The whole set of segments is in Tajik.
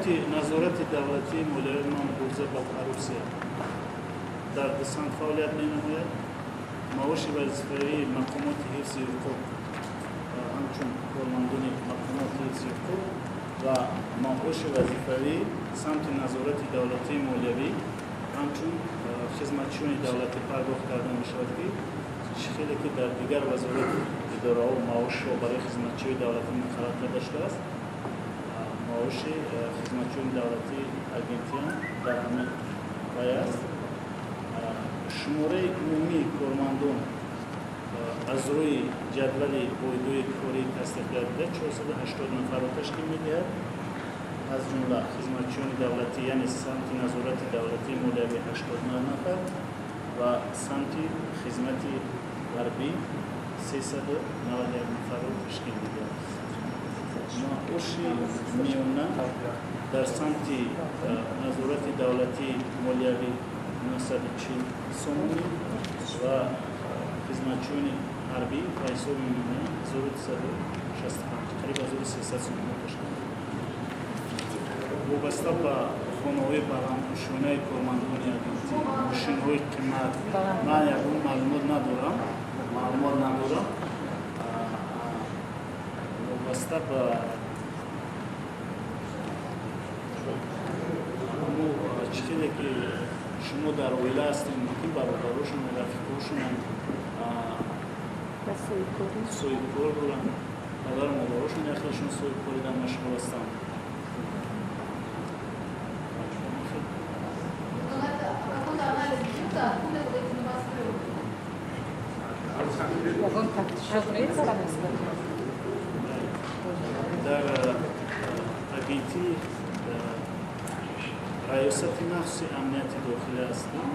Самти назорати давлатии молиявӣ ва мубориза ба коррупсия дар ду самт фаъолият менамояд. Маоши вазифавии мақомоти ҳифзи ҳуқуқ, ҳамчун кормандони мақомоти ҳифзи ҳуқуқ, ва маоши вазифавии самти назорати давлатии молиявӣ ҳамчун хизматчиёни давлатӣ пардохт карда мешавад, ки чӣ хеле ки дар дигар вазорати идораҳо маошро барои хизматчиёни давлатӣ муқаррар карда шудааст, маоши хизматчиёни давлатии агентиам дар ҳамин вай аст. Шумораи умумии кормандон аз рӯи ҷадвали воҳидҳои корӣ тасдиқ гардида 480 нафарро ташкил медиҳад, аз ҷумла хизматчиёни давлатӣ, яъне самти назорати давлатии молиявӣ 89 нафар ва самти хизмати ҳарбӣ 391 нафарро ташкил медиҳад. Маоши миёна дар самти назорати давлатии молиявӣ 940 сомонӣ ва хизматчиёни ҳарбӣ ба ҳисоби миёна 1265, қариб 1300 сомонӣ ташкил медиҳад. Вобаста ба хонаҳои баландошёнаи кормандони агентӣ, мошинҳои қимат, ман ягон маълумот надорам, маълумот надорам. Вобаста ба чӣ хеле ки шумо дар оила ҳастем, мумкин бародарошон, рафиқошонам соҳибкор доранд, падару модарошон яхелшон соҳибкоридан машғул ҳастанд. Какой-то анализ ведется, откуда вот эти новостройки? Ягон тафтишот мегузарад нисбати Дар агентии раёсати махсуси амнияти дохилӣ ҳастем.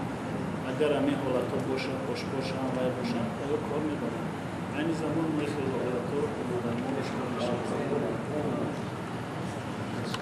Агар ҳамин ҳолатҳо бошад, ошкор шаванд, вай бошанд, оё кор мебаранд. Айни замон мо хел